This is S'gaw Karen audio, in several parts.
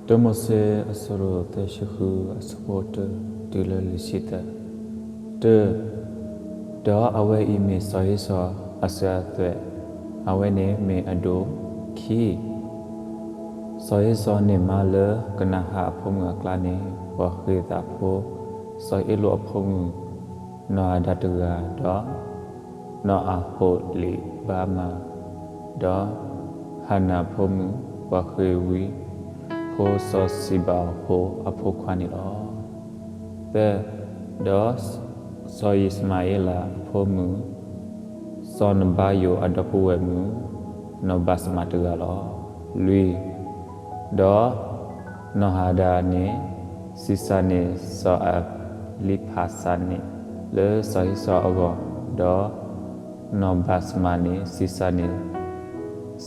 တၢမိၤၡ့အဆၢဒိၣ်သၢဆံဃုအဆၢဖိတၢတုၤလၢလွံၢ်ဆံသၢ. တၢ, ဒီးအဝဲအံၤမ့ၢ်စီၤဧ့ၡီၤအစၢၤအသွဲၣ်, အဝဲန့ၣ်မ့ၢ်အဒိၣ်ခံ စီၤဧ့ၡီၤန့ၢ်မါလၢကနၤဧၣ်အဖိမုၣ်အကျါန့ၣ် ပှၤဃ့ၤသးဖိ စီၤအ့လိၣ်အဖိမုၣ် နီၢ်ဧၤဒၤတဂၤ, ဒီးနီၢ်အၤဟိၣ်လံးဘါမၤ, ဒီးဟၤနၢၣ်အဖိမုၣ် ပှၤဃ့ၤဝံ ဖိစီၤစံဘၤဧိၤအဖိခွါန့ၣ်လီၤ. သၢ, ဒီးစီၤယံးၡမၤဧ့လးအဖိမုၣ် စီၤနဘၤယိၣ်အဒီပုၢ်ဝဲၢ်မုၣ် နီၢ်ဘၣ်စမးတဂၤလီၤ. လွံၢ်, ဒီးနီၢ်ဟၤဒၤန့ၣ် ဆံးစၢ်န့ၢ်စီၤအလံဖးစးန့ၣ် လၢစီၤဧ့ၡီၤအဂီၢ်, ဒီးနီၢ်ဘၣ်စမးန့ၣ် ဆံးစၢ်န့ၢ်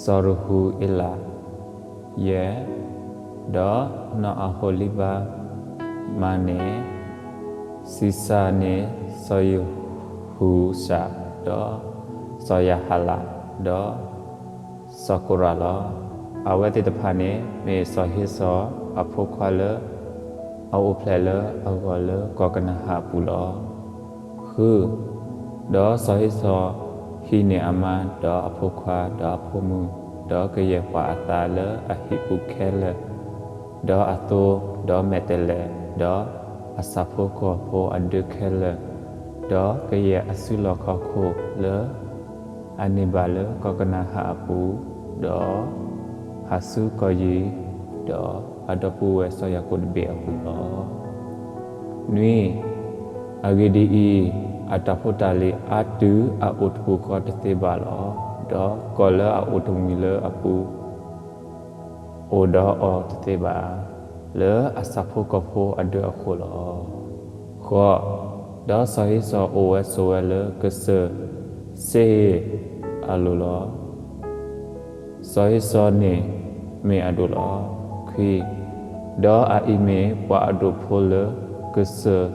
စီၤရဟူၤအ့လး ယဲၢ်, ဒီးနီၢ်အၤဟိၣ်လံးဘါမၤန့ၣ် ဆံးစၢ်န့ၢ်စီၤယဟူၤၡၢၣ်, ဒီးစီၤယၤဟၤလး, ဒီးစီၤကိရးလီၤ. အဝဲသ့ၣ်တဖၣ်န့ၣ် မ့ၢ်စီၤဧ့ၡီၤအဖိခွါလၢ အအိၣ်ဖျဲၣ်လၢအဂီၢ်လၢကီၢ်ကနၤဧၣ်အပူၤလီၤ. ဃု, ဒီးစီၤဧ့ၡီၤဟံးန့ၢ်အမါ, ဒီးအဖိခွါ, ဒီးအဖိမုၣ်, ဒီးကယဲၢ်ပှၤအသးလၢအဟံၣ်ပူၤခဲလၢာ်, ဒီးအသိ, ဒီးမဲာ်တဲးလဲး, ဒီးအဆၣ်ဖိကီၢ်ဖိအဒၢခဲလၢာ်, ဒီးကယဲၢ်အစုလီၢ်ခီၣ်ခိၣ်လၢ အန့ၢ်ဘၣ်လၢကီၢ်ကနၤဧၣ်အပူၤ, ဒီးဟးဆူကီၢ်ယံၤ, ဒီးအဒီပုၢ်ဝဲၢ်စီၤယၤကိာ်တဘ့ၣ်အပူၤလီၤ. နွံ, အဂ့ၢ်ဒ်အံၤ, အတၢ်ဖိတၢ်လံၤအါတုၤအအိၣ်တပူၤဃီတသ့ဘၣ်လီၤ. ဒီးကီၢ်လၢအအိၣ်တမှံၤလၢအပူၤ အိၣ်ဒီးအီၤတသ့ဘၣ်, လၢအဆၣ်ဖိကီၢ်ဖိအဒၢအဃိလီၤ. ဃိး, ဒီးစီၤဧ့ၡီၤအိၣ်ဝဲဆိးဝဲလၢကစၢၢ်စ့ၣ်ဧ့ၣ်အလိၤလီၤ. စီၤဧ့ၡီၤန့ၣ်မ့ၢ်အဒိၣ်လီၤ. ခွံ, ဒီးအအံၤမ့ၢ်ပှၤအဒိၣ်ဖိလၢကစၢၢ်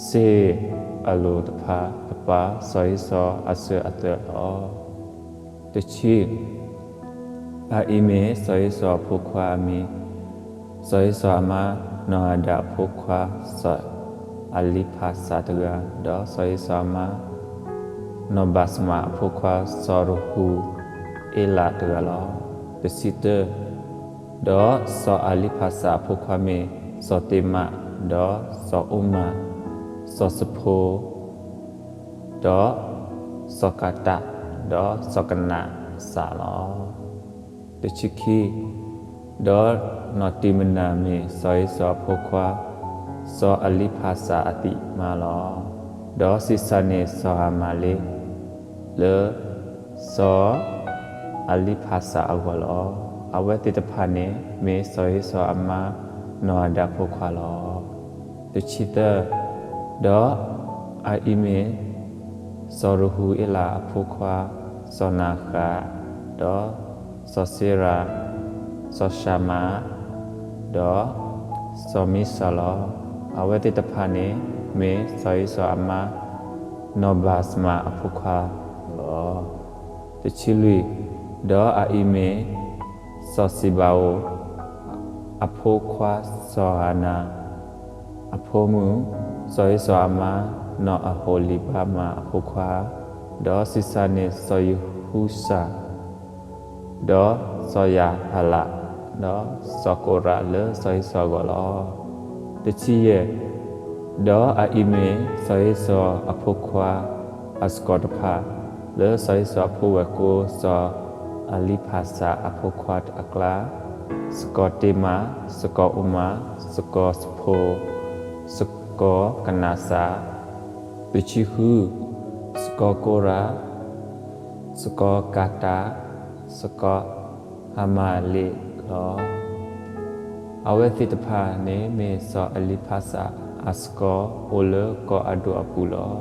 စ့ၣ်ဧ့ၣ်အလိၤတဖၣ်အပၢ် စီၤဧ့ၡီၤအစၢၤအသွဲၣ်လီၤ. တဆံ, အအံၤမ့ၢ်စီၤဧ့ၡီၤအဖိခွါအမံၤ, စီၤဧ့ၡီၤအမါ နီၢ်ဧၤဒၣ်အဖိခွါ စီၤအလံဖးစးတဂၤ, ဒီးစီၤဧ့ၡီၤအမါ နီၢ်ဘၣ်စမးအဖိခွါ စီၤရဟူၤအ့လးတဂၤလီၤ. တဆံတၢ, ဒီးစီၤအလံဖးစးအဖိခွါမ့ၢ် စီၤတ့မး, ဒီးစီၤအိမး, စီၤစဖိ ဒီးစီၤကၤတး, ဒီးစီၤကနးစးလီၤ. တဆံခံ, ဒီးနီၢ်တံၤမနၤမ့ၢ်စီၤဧ့ၡီၤအဖိခွါ စီၤအလံဖးစးအသံၣ်မါလီၤ. ဒီးဆံးစၢ်န့ၢ်စီၤအၤမၤလ့း လၢစီၤအလံဖးစးအဂီၢ်လီၤ. အဝဲသ့ၣ်တဖၣ်န့ၣ် မ့ၢ်စီၤဧ့ၡီၤအမါ နီၢ်ဧၤဒၣ်ဖိခွါလီၤ. တဆံသၢ, ဒီးအအံၤမ့ၢ် စီၤရဟူၤအ့လးအဖိခွါ စီၤနၤဃး, ဒီးစီၤစ့ရၤ, စီၤၡၤမၤ, ဒီးစီၤမံစၢ်လီၤ. အဝဲသ့ၣ်တဖၣ်န့ၣ် မ့ၢ်စီၤဧ့ၡီၤအမါ နီၢ်ဘၣ်စမးအဖိခွါလီၤ. တဆံလွံၢ်, ဒီးအအံၤမ့ၢ် စီၤစံးဘၤဧိၤ အဖိခွါစီၤဧၤနၤ အဖိမုၣ်, စီၤဧ့ၡီၤအမါ နီၢ်အဟိၣ်လံၤဘါမၤအဖိခွါ, ဒီးဆံးစၢ်န့ၢ်စီၤယဟူၡၢၣ်, ဒီးစီၤယၤဟၤလး, ဒီးစီၤကိရးလၢစီၤဧ့ၡီၤအဂီၢ်လီၤ. တဆံယဲၢ်, ဒီးအအံၤမ့ၢ်စီၤဧ့ၡီၤအဖိခွါအစကီၤတဖၣ်, လၢစီၤဧ့ၡီၤအဖိဝဲၢ်ကိစီၤအလံဖးစးအဖိခွါအကျါ, စကီၤတ့မး, စကီၤအိမး, စကီၤစဖိ, စကီၤကနးစး, တဆံဃု, စကီၤကိရး, စကီၤကၤတး, စကီၤအၤမၤလ့းလီၤ. အဝဲသ့ၣ်တဖၣ်န့ၣ်မ့ၢ်စီၤအလံဖးစးအစကီၤအိၣ်လၢကီၢ်အဒိၣ်အပူၤလီၤ.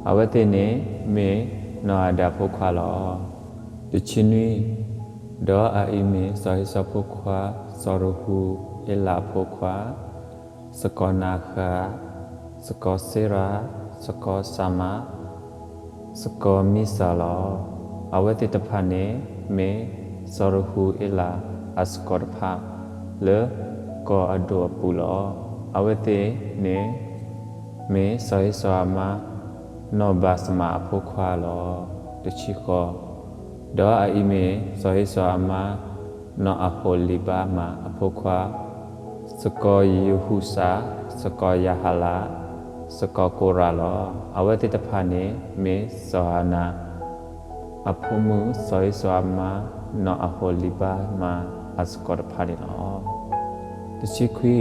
အဝဲသ့ၣ်န့ၣ်မ့ၢ်နီၢ်ဧၤဒၣ်ဖိခွါလီၤ. တဆံနွံ, ဒီးအအံၤမ့ၢ်စီၤဧ့ၡီၤဖိခွါ စီၤရဟူၤအ့လးအဖိခွါ, စကီၤနၤဃး, စကီၤစ့ရၤ, စကီၤၡၤမၤ, စကီၤမံစၢ်လီၤ. အဝဲသ့ၣ်တဖၣ်န့ၣ်မ့ၢ်စီၤရဟူၤအ့လးအစကီၤတဖၣ်လၢ ကီၢ်အဒိၣ်အပူၤလီၤ. အဝဲသ့ၣ်န့ၣ် မ့ၢ်စီၤအ့စီၤအမါ နီၢ်ဘၣ်စမးအဖိခွါလီၤ. တဆံဃိး, ဒီးအအံၤမ့ၢ်စီၤအ့စီၤအမါ နီၢ်အဟိၣ်လံၤဘါမးအဖိခွါ စကီၤယဟူးစး, စကီၤယၤဟလး, စကီၤကိရးလီၤ. အဝဲသ့ၣ်တဖၣ်န့ၣ် မ့ၢ်စီၤအၤနၤ အဖိမုၣ် စီၤအ့စီၤအမါ နီၢ်အဟိၣ်လံၤဘါမးအစကီၤတဖၣ်န့ၣ်လီၤ. တဆံခွံ,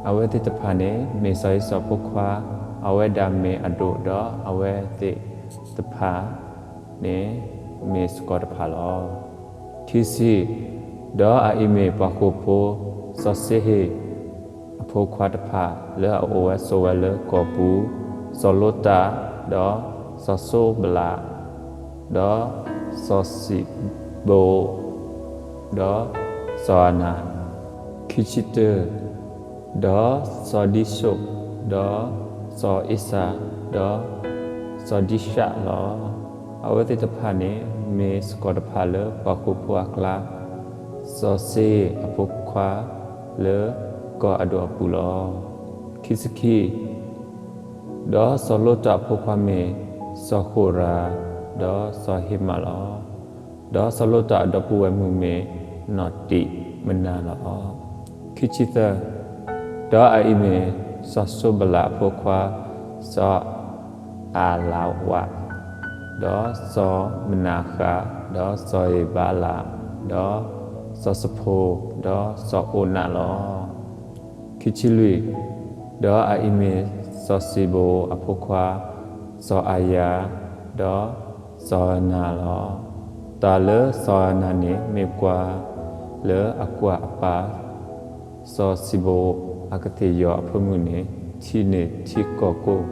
အဝဲသ့ၣ်တဖၣ်န့ၣ် မ့ၢ်စီၤအ့စီၤဖိခွါ, အဝဲဒၣ်မ့ၢ်အဒိၣ်ဒီးအဝဲသ့ၣ်တဖၣ်န့ၣ် မ့ၢ်စကီၤတဖၣ်လီၤ. ခံဆံ, ဒီးအအံၤမ့ၢ်ပှၤဃိာ်ဖိ စီၤၡ့ဟ့ၣ် အဖိခွါတဖၣ်လၢအအိၣ်ဝဲဆိးဝဲလၢကီၢ်ပူၤ, စီၤလိတၢ်, ဒီးစီၤစိဘလး, ဒီးစီၤစံးဘိ, ဒီးစီၤအၤနၤ, ခံဆံတၢ, ဒီးစီၤဒံၡိၣ်, ဒီးစီၤအ့ၡၤ, ဒီးစီၤဒံၡးလီၤ. အဝဲသ့ၣ်တဖၣ်န့ၣ် မ့ၢ်စကီၤတဖၣ်လၢပှၤဃိာ်ဖိအကျါ, စီၤၡ့ဟ့ၣ်အဖိခွါလၢကီၢ်အဒိၣ်အပူၤလီၤ. ခံဆံခံ, ဒီးစီၤလိတၢ်အဖိခွါမ့ၢ်စီၤဃိၣ်ရၤ, ဒီးစီၤဟ့မးလီၤ. ဒီးစီၤလိတၢ်အဒီပုၢ်ဝဲၢ်မုၣ်မ့ၢ်နီၢ်တံးမနၤလီၤ. ခံဆံသၢ, ဒီးအအံၤမ့ၢ်စီၤစိဘလးအဖိခွါ, စီၤအၤလးဝး, ဒီးစီၤမနၤဃး, ဒီးစီၤဧ့ၤဘါလး, ဒီးစီၤစဖိ, ဒီးစီၤအိနးလီၤ. ခံဆံလွံၢ်, ဒီးအအံၤမ့ၢ်စီၤစံးဘိအဖိခွါ, စီၤအၤယၤ, ဒီးစီၤအၤနၤလီၤ. တၢ်လၢစီၤအၤနၤန့ၣ် မ့ၢ်ပှၤလၢအကွၢ်အပၢ် စီၤစံးဘိအကသ့ၣ်ယီၤအဖိမုၣ်န့ၣ် ထံန့ၢ်ထံကီၢ်ကိၣ်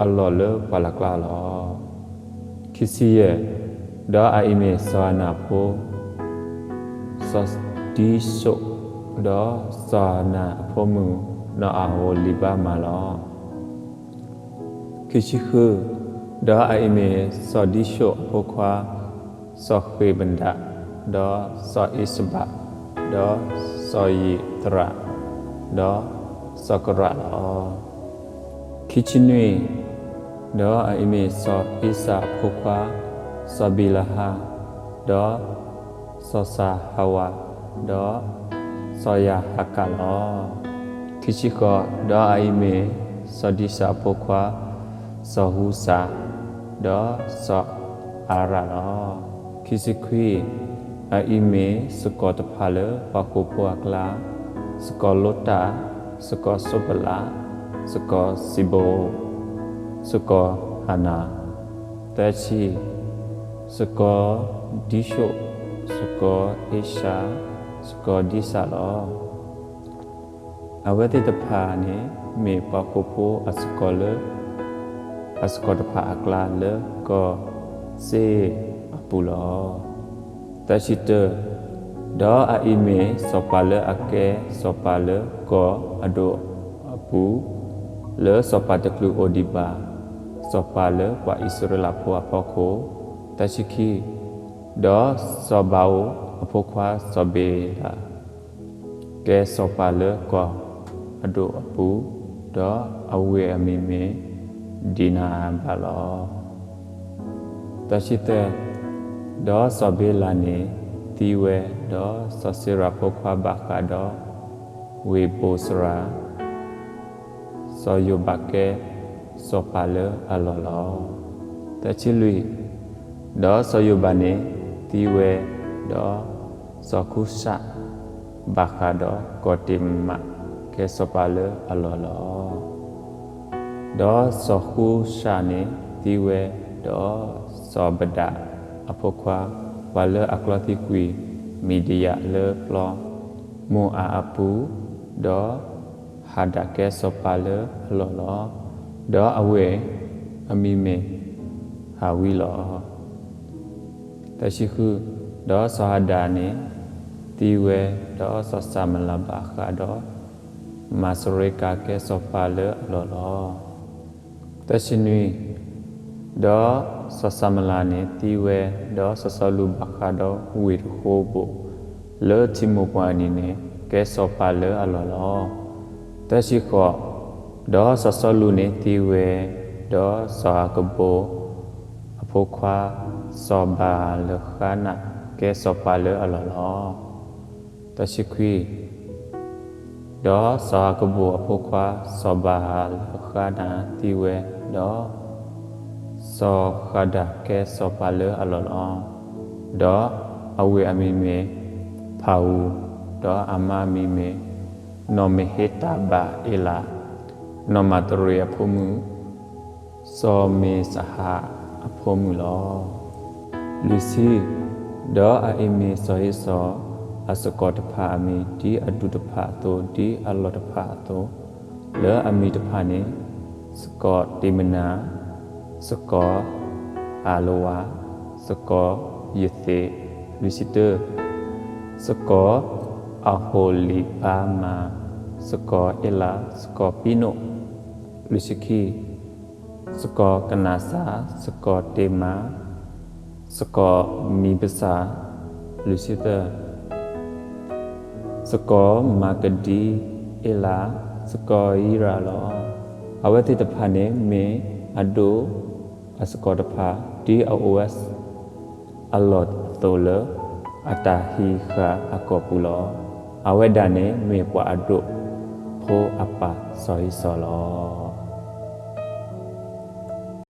အလီၢ်လၢပှၢ်လၢ်ကျါလီၤ. ခံဆံယဲၢ်, ဒီးအအံၤမ့ၢ်စီၤအၤနၤအဖိ စီၤဒံၡိၣ်, ဒီးစီၤအၤနၤအဖိမုၣ် နီၢ်အဟိၣ်လံၤဘါမးလီၤ. ခံဆံဃု, ဒီးအအံၤမ့ၢ်စီၤဒံၡိၣ်အဖိခွါ, စီၤဃ့ၣ်မဒး, ဒီးစီၤအ့ၡဘး, ဒီးစီၤယံးသရး, ဒီးစီၤကရးလီၤ. ခံဆံနွံ, ဒီးအအံၤမ့ၢ်စီၤအ့ၡၤအဖိခွါ, စီၤဘ့လဟါ, ဒီးစီၤစၤဟၤဝး, ဒီးစီၤယၤဟကးလီၤ. ခံဆံဃိး, ဒီးအအံၤမ့ၢ်စီၤဒံၡၣ်အဖိခွါ, စီၤဟူၡး, ဒီးစီၤအၤရးလီၤ. ခံဆံခွံ, အအံၤမ့ၢ်စကီၤတဖၣ်လၢပှၤဃိာ်ဖိအကျါ, စကီၤလိတၢ်, စကီၤစိဘလး, စကီၤစံးဘိ, စကီၤအၤနၤ, သၢဆံ, စကီၤဒံၡိၣ်, စကီၤအ့ၡၤ, စကီၤဒံၡၣ်လီၤ. အဝဲသ့ၣ်တဖၣ်န့ၣ် မ့ၢ်ပှၤဃိာ်ဖိအစကီၤလၢ အစကီၤတဖၣ်အကျါလၢကီၢ်စ့အပူၤလီၤ. သၢဆံတၢ, ဒီးအအံၤမ့ၢ်စီၤပၤလၢအကဲစီၤပၤလၢကီၢ်အဒိၣ်အပူၤ, လၢစီၤပၤတကလုာ်အိၣ်ဒံးဘၣ်, စီၤပၤလၢပှၤအံၣ်စရ့လးဖိအဖီခိၣ်, သၢဆံခံ, ဒီးစီၤဘၤဧိၤအဖိခွါစီၤဘ့လး ကဲစီၤပၤလၢကီၢ်အဒိၣ်အပူၤ, ဒီးအဝ့ၢ်အမံၤမ့ၢ်ဒံနၤဘၣ်လီၤ. သၢဆံသၢ, ဒီးစီၤဘ့လးန့ၣ်သံဝဲ, ဒီးစီၤစ့ရၤဖိခွါဘၣ်ဃးဒီးဝ့ၢ်ဘိးစရၤ စီၤယိၤဘးကဲစီၤပၤလၢအလီၢ်လီၤ. သၢဆံလွံၢ်, ဒီးစီၤယိၤဘးန့ၣ်သံဝဲ, ဒီးစီၤဃူၡးဘၣ်ဃးဒီးကီၢ်တ့ၢ်မးကဲစီၤပၤလၢအလီၢ်လီၤ. ဒီးစီၤဃူၡးန့ၣ်သံဝဲ, ဒီးစီၤဘဒးအဖိခွါ, ပှၤလၢအကျီသံကွံာ်မံၤဒယၤလၢပျီ မိၤအၤအပူၤ, ဒီးဟၤဒၤကဲစီၤပၤလၢအလီၢ်လီၤ. ဒီးအဝ့ၢ်အမံၤမ့ၢ်ဟၤဝံလီၤ. သၢဆံဃု, ဒီးစီၤဟၤဒၤန့ၣ်သံဝဲ, ဒီးစီၤစၤမလၤဘၣ်ဃးဒီးမၤစရ့ကၤကဲစီၤပၤလၢအလီၢ်လီၤ. သၢဆံနွံ, ဒီးစီၤစၤမလၤန့ၣ်သံဝဲ, ဒီးစီၤစီလူးဘၣ်ဃးဒီးဝ့ၢ်တဃိဘိၣ် လၢထံမိၢ်ပှၢ်အနံၤန့ၣ် ကဲစီၤပၤလၢအလီၢ်လီၤ. သၢဆံဃိး, ဒီးစီၤစီလူးန့ၣ်သံဝဲ, ဒီးစီၤအၤကဘိၣ်အဖိခွါ စီၤဘၤဧလၡါနး ကဲစီၤပၤလၢအလီၢ်လီၤ. သၢဆံခွံ, ဒီးစီၤအၤကဘိၣ်အဖိခွါ စီၤဘၤဧလၡါနးသံဝဲ, ဒီးစီၤဃဒၤကဲစီၤပၤလၢအလီၢ်လီၤ. ဒီးအဝ့ၢ်အမံၤမ့ၢ်ဖၤဧူၤ, ဒီးအမါအမံၤမ့ၢ်နီၢ်မ့ၢ်ဟ့တၢ်ဘၤအ့လး, နီၢ်မၤသရ့းအဖိမုၣ်, စီၤမ့ၤစဟးအဖိမုၣ်လီၤ. လွံၢ်ဆံ, ဒီးအအံၤမ့ၢ်စီၤဧ့စီၤအစကီၤတဖၣ်အမံၤ, ဒ်အဒူၣ်တဖၣ်အသိး, ဒ်အလီၢ်တဖၣ်အသိး, လၢအမံၤတဖၣ်န့ၣ်, စကီၤတ့မနၤ, စကီၤအၤလဝါ, စကီၤယသ့း, လွံၢ်ဆံတၢ, စကီၤအဟိၣ်လံးဘါမၤ, စကီၤအ့လး, စကီၤပံနိၣ်, လွံၢ်ဆံခံ, စကီၤကနၤစၤ, စကီၤတ့မၤ, စကီၤမံၤဘစၢ်, လွံၢ်ဆံသၢ, စကီၤမၤကဒံအ့လး, စကီၤယံရၤလီၤ. အဝဲသ့ၣ်တဖၣ်န့ၣ်မ့ၢ်အဒိၣ်အစကီၤတဖၣ်, ဒ်အအိၣ်ဝဲအလီၢ်အသိးလၢ အတၢ်ဟံးဃာ်အကီၢ်ပူၤလီၤ. အဝဲဒၣ်န့ၣ်မ့ၢ်ပှၤအဒိၣ်ဖိအပၢ်စီၤဧ့စီၤလီၤ.